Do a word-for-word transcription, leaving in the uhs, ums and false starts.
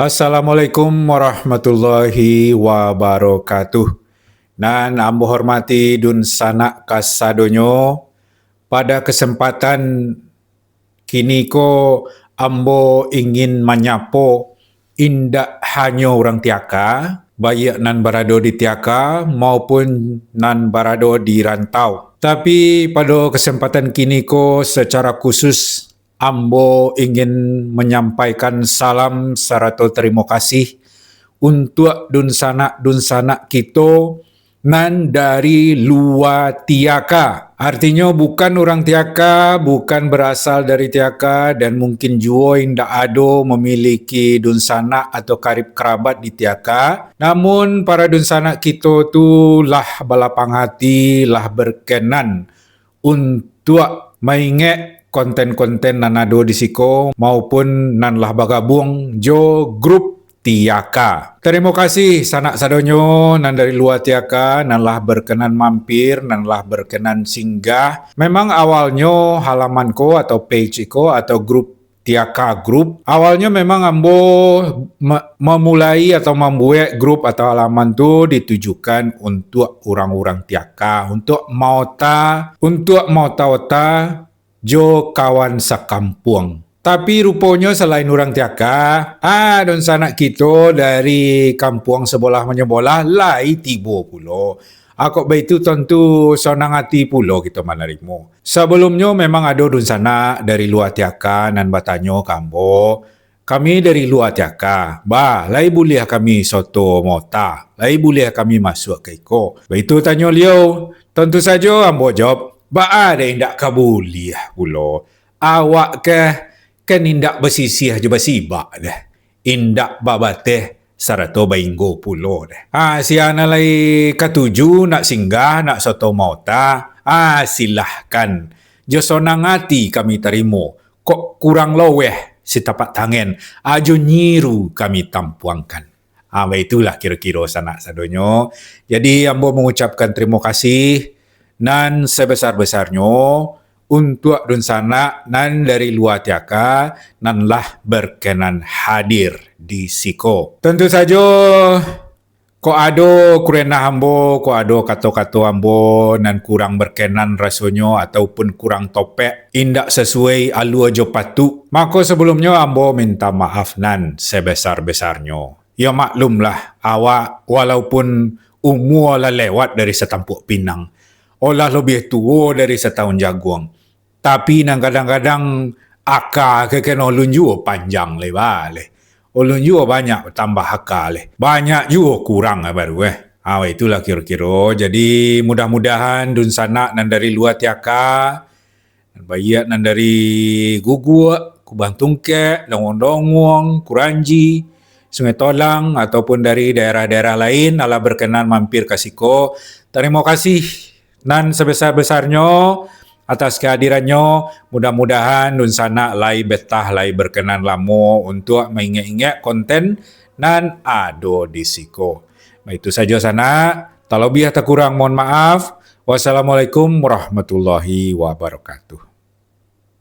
Assalamualaikum warahmatullahi wabarakatuh. Nan ambo hormati dunsanak kasadonyo, pada kesempatan kini ko ambo ingin manyapo indak hanyo urang Tiaka, baiak nan barado di Tiaka maupun nan barado di rantau. Tapi pado kesempatan kini ko secara khusus ambo ingin manyampaikan salam sarato tarimo kasih untuak dunsanak-dunsanak kito nan dari lua Tiaka. Artinyo bukan urang Tiaka, bukan barasal dari Tiaka, dan mungkin juo indak ado mamiliki dunsanak atau karib karabat di Tiaka. Namun para dunsanak kito tu lah balapang hati, lah barkenan untuak maingek konten-konten nan ado di siko maupun nan lah bagabuang jo grup Tiaka. Tarimo kasih sanak sadonyo nan dari lua Tiaka, nan lah barkenan mampir, nan lah barkenan singgah. Memang awalnyo halaman ko atau page ko atau grup Tiaka Group, awalnyo memang ambo ma-, mamulai atau mambuek grup atau halaman tu ditujukan untuak urang-urang Tiaka, untuak maota, untuak maota-ota jo kawan sakampuang. Tapi ruponyo salain urang Tiaka, ah, dunsanak kito dari kampuang sabolah manyabolah lai tibo pulo. Ah, kok baitu tantu sonang ati pulo kito manarimo. Sabalumnyo memang ado dunsanak dari lua Tiaka nan batanyo ka ambo, "Kami dari lua Tiaka, ba, lai buliah kami soto maota, lai buliah kami masuak ka iko?" Baitu tanyo liau. Tantu sajo ambo jawab, "Baa dek indak ka buliah pulo? Awak kah kan indak basisiah jo basibak doh. Indak babateh sarato bainggo pulo doh. Ah, sia nan lai katuju nak singgah, nak soto maota, ah, silahkan. Jo sonang ati kami tarimo. Kok kurang loweh sitapak tangan, ah, jo nyiru kami tampuangkan." Ah, baitulah kiro-kiro sanak sadonyo. Jadi, ambo mangucapkan tarimo kasih nan sabesar-besarnyo untuak dunsanak nan dari lua Tiaka nan lah barkenan hadir di siko. Tantu sajo, kok ado kurenah ambo, kok ado kato-kato ambo nan kurang barkenan rasonyo ataupun kurang topek, indak sasuai alua jo patuik, mako sabalumnyo ambo minta maaf nan sabesar-besarnyo. Yo maklumlah, awak walaupun umua lah lewat dari satampuak pinang, olah lobiah tuo dari sataun jaguang, tapi nan kadang-kadang aka kekeno ulun juo panjang lai ba lai. Ulun juo banyak batambah aka lai. Banyak juo kurang lai baru, eh. Ha, itulah kiro-kiro. Jadi, mudah-mudahan dunsanak nan dari lua Tiaka, baiak nan dari Guguak, Kubang Tungkek, Donguang-Donguang, Kuranji, Sungai Tolang, ataupun dari daerah-daerah lain, alah barkenan mampir ka siko. Tarimo kasih nan sabesar-besarnyo atas kahadirannyo. Mudah-mudahan dunsanak lai betah, lai barkenan lamo untuak maingek-ingek konten nan ado di siko. Baitu sajo sanak, talabiah takurang mohon maaf. Wassalamualaikum warahmatullahi wabarakatuh.